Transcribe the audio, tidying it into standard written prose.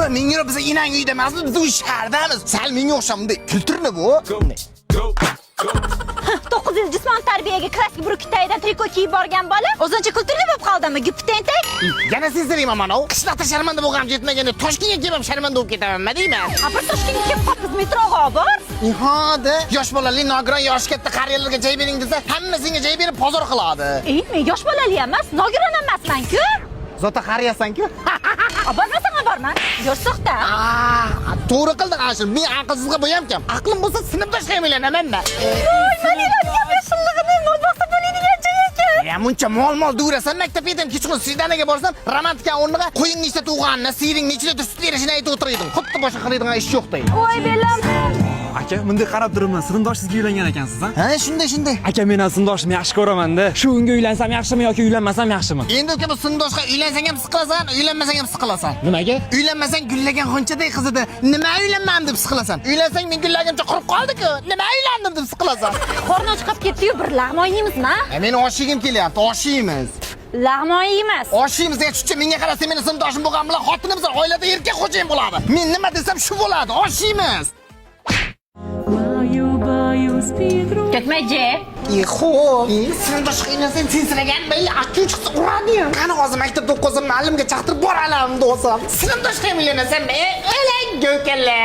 Nima menga, biz enang uyida emasmiz, biz uy shahardamiz. Sal menga o'xshab bunday kulturni bu. 9 yil jismoniy tarbiyaga краска burkutaydan triko kiyib borgan bola o'zuncha культурный bo'lib qoldimi, gupi tentak? Yana sezdirayman mana u. Qishloqda sharmanda bo'lganim yetmaganda, Toshkentga kelib ham sharmanda bo'lib ketamanmi deyman. A, bir Toshkentga kelib qolibmiz, metroga olib bor. Ihodi, yosh bolali nogiron, yoshi katta qariyalarga joy bering desa, hamma senga joy berib bozor qiladi. Ey, men yosh bolali emas, nogiron emasman-ku. Зато qariyasan-ku. Olib bormasang, olib borma. Yosh soxta. Ah, to'g'ri qilding ana shuni. Men aqlsizga bo'yam kam. Aqlim bo'lsa, sinfdoshga ham uylanaman man. Voy, Madina, yashillig'ini molboqsa bo'ladigan joy ekan. Ya muncha mol-mol durasan maktabga ham, kechqurun свидание ga borsam, romantika o'rniga qo'ying nechta tug'anini, siyiring necha litr sut berishini aytib o'tirding. Xuddi boshqa qiladigan ish yo'qday. Voy, belam. Aka, bunday qarab turibman. Sinfdoshingizga uylangan ekansiz, a? Ha, shunday, shunday. Aka, men ham sinfdoshimni yaxshi ko'raman-da. Shu unga uylansam yaxshimi yoki uylanmasam yaxshimi? Endi uka, bu sinfdoshga uylansang ham siqilasan, uylanmasang ham siqilasan. Nimaga? Uylanmasang, gullagan g'unchaday qizidi. Nima uylanmadim deb siqilasan. Uylansang, men gullagimcha qurib qoldi-ku. Nima uylandim deb siqilasan. Qorni och ketdi-yu, bir lag'mon yeymizmi? E, meni osh yegim kelyapti, osh yeymiz. Lag'mon yeymiz. Osh yeymiz degan tushuncha menga qara, sen meni sinfdoshim bo'lgan bilan xotinimsan, oilada erkak xo'jayin bo'ladi. Men nima desam shu bo'ladi. Osh yeymiz. Ketmaychi. E, xo'p. E, sinfdoshga uylansang, sensiragan mayli, achuv chiqsa uradi ham. Qani, hozir maktabda o'qisam, muallimga chaqtirib boralam do'sam. Sinfdoshga ham uylanasan, e, o'lang go'kalla.